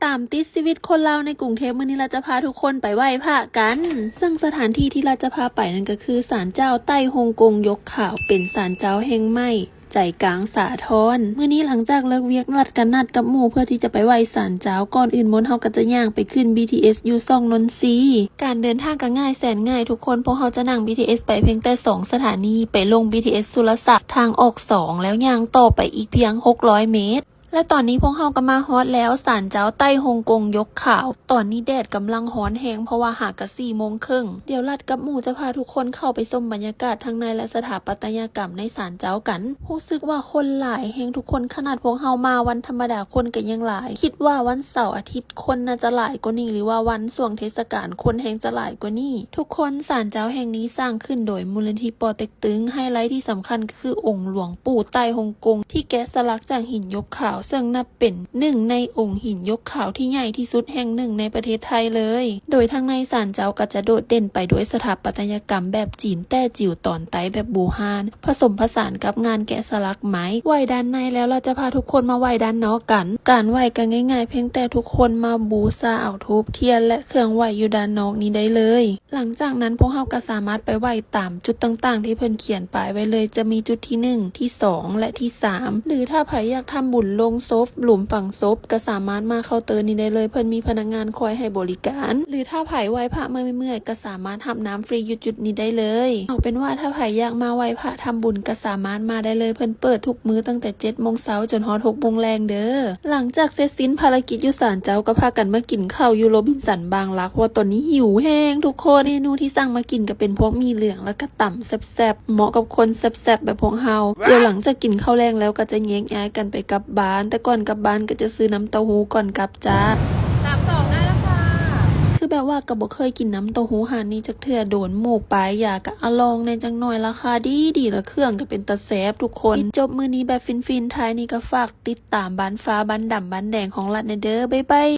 ຕາມຕິດຊີວິດຄົນລາວໃນກຸງເທບ ມື້ນີ້ລັດຈະພາທຸກຄົນໄປໄຫວ້ພະກັນ. ເຊິ່ງສະຖານທີ່ທີ່ລັດຈະພາໄປນັ້ນກໍຄືສານເຈົ້າໃຕ້ຮົງກົງຍົກຂາວ ເປັນສານເຈົ້າແຫ່ງໃໝ່ໃຈກາງສາທອນ. ມື້ນີ້ຫຼັງຈາກເລີກວຽກ ລັດກໍນັດກັບໝູ່ເພື່ອທີ່ຈະໄປໄຫວ້ສານເຈົ້າ. ກ່ອນອື່ນໝົດເຮົາກໍຈະຍ່າງໄປຂຶ້ນ ບີທີເອສ ຢູ່ຊ່ອງນົນຊີ. ການເດີນທາງກໍງ່າຍແສນງ່າຍທຸກຄົນ, ພວກເຮົາຈະນັ່ງ ບີທີເອສ ໄປພຽງແຕ່ສອງສະຖານີ ໄປລົງ ບີທີເອສ ສຸລະສັກ ທາງອອກສອງ ແລ້ວຍ່າງຕໍ່ໄປອີກພຽງຫົກຮ້ອຍເມດ. ແລະຕອນນີ້ພວກເຮົາກໍມາຮອດແລ້ວ ສານເຈົ້າໃຕ້ຮົງກົງຍົກຂາວ. ຕອນນີ້ແດດກຳລັງຮ້ອນແຮງ ເພາະວ່າຫາກະສີ່ໂມງເຄິ່ງ. ດຽວລັດກັບໝູ່ຈະພາທຸກຄົນເຂົ້າໄປຊົມບັນຍາກາດທາງໃນ ແລະສະຖາປັດຕະຍະກຳໃນສານເຈົ້າກັນ. ຮູ້ສຶກວ່າຄົນຫຼາຍແຮງທຸກຄົນ, ຂະໜາດພວກເຮົາມາວັນທຳມະດາຄົນກໍຍັງຫຼາຍ. ຄິດວ່າວັນເສົາອາທິດຄົນໜ້າຈະຫຼາຍກວ່ານີ້ ຫຼືວ່າວັນຊ່ວງເທດສະການຄົນແຮງຈະຫຼາຍກວ່ານີ້. ທຸກຄົນ, ສານເຈົ້າແຫ່ງນີ້ສ້າງຂຶ້ນໂດຍມູນນິທິປໍເຕັກຕຶງ. ໄຮໄລທີ່ສຳຄັນກໍຄືອົງຫຼວງປູ່ໃຕ້ຮົງກົງທີ່ແກະສະຫຼັກຈາກຫີນຍົກຂາວ, ເຊິ່ງນັບເປັນໜຶ່ງໃນອົງຫີນຍົກຂາວທີ່ໃຫຍ່ທີ່ສຸດແຫ່ງໜຶ່ງໃນປະເທດໄທເລີຍ. ໂດຍທາງໃນສານເຈົ້າກໍຈະໂດດເດັ່ນໄປດ້ວຍສະຖາປັດຕະຍະກຳແບບຈີນແຕ້ຈິ໋ວຕອນໃຕ້ແບບບູຮານ ຜະສົມຜະສານກັບງານແກະສະຫຼັກໄມ້. ໄຫວ້ດ້ານໃນແລ້ວ ລະຈະພາທຸກຄົນມາໄຫວ້ດ້ານນອກກັນ. ການໄຫວ້ກໍງ່າຍໆ, ພຽງແຕ່ທຸກຄົນມາບູຊາເອົາທູບທຽນ ແລະ ເຄື່ອງໄຫວ້ຢູ່ດ້ານນອກນີ້ໄດ້ເລີຍ. ຫຼັງຈາກນັ້ນພວກເຮົາກໍສາມາດໄປໄຫວ້ຕາມຈຸດຕ່າງໆທີ່ເພິ່ນຂຽນປ້າຍໄວ້ເລີຍ, ຈະມີຈຸດທີໜຶ່ງ, ທີສອງ ແລະ ທີສາມ. ຫຼືຖ້າໃຜຢາກທຳບຸນໂລງສົບ, ຫຼຸມຝັງສົບ, ກໍສາມາດມາເຄົາເຕີນີ້ໄດ້ເລີຍ, ເພິ່ນມີພະນັກງານຄອຍໃຫ້ບໍລິການ. ຫຼືຖ້າໃຜໄຫວ້ພະເມື່ອຍໆ ກໍສາມາດຮັບນ້ຳຟຣີຢູ່ຈຸດນີ້ໄດ້ເລີຍ. ເອົາເປັນວ່າຖ້າໃຜຢາກມາໄຫວ້ພະທຳບຸນກໍສາມາດມາໄດ້ເລີຍ, ເພິ່ນເປີດທຸກມື້ຕັ້ງແຕ່ເຈັດໂມງເຊົ້າຈົນຮອດຫົກໂມງແລງເດີ. ຫຼັງຈາກເສັດສິ້ນພາລະກິດຢູ່ສານເຈົ້າ ກໍພາກັນມາກິນເຂົ້າຢູ່ໂຣບິນສັນບາງລັກ, ເພາະວ່າຕອນນີ້ຫິວແຮງທຸກຄົນ. ເມນູທີ່ສັ່ງມາກິນກໍເປັນພວກໝີ່ເຫຼືອງ ແລ້ວກໍຕຳແຊບໆ ເໝາະກັບຄົນແຊບໆແບບພວກເຮົາ. ດຽວຫຼັງຈາກກິນເຂົ້າແລງແລ້ວກໍຈະແຍກຍ້າຍກັນໄປກັບບ້ານ, ແຕ່ກ່ອນກັບບ້ານກໍຈະຊື້ນ້ຳເຕົ້າຫູ້ກ່ອນກັບຈ້າ. ສາມສອງ ໄດ້ແລ້ວຄ່ະ. ຄືແບບວ່າກໍບໍ່ເຄີຍກິນນ້ຳເຕົ້າຫູ້ຮ້ານນີ້ຈັກເທື່ອ, ໂດນໝູ່ປ້າຍຢາກໍອະລ່ອງແດ່ຈັກໜ້ອຍ, ລາຄາດີໆ ແລະ ເຄື່ອງກໍເປັນຕາແຊບທຸກຄົນ. ປິດຈົບມື້ນີ້ແບບຟິນໆ ທ້າຍນີ້ກໍຝາກຕິດຕາມບ້ານຟ້າບ້ານດຳບ້ານແດງຂອງລັດແດ່ເດີ. ບາຍບາຍ.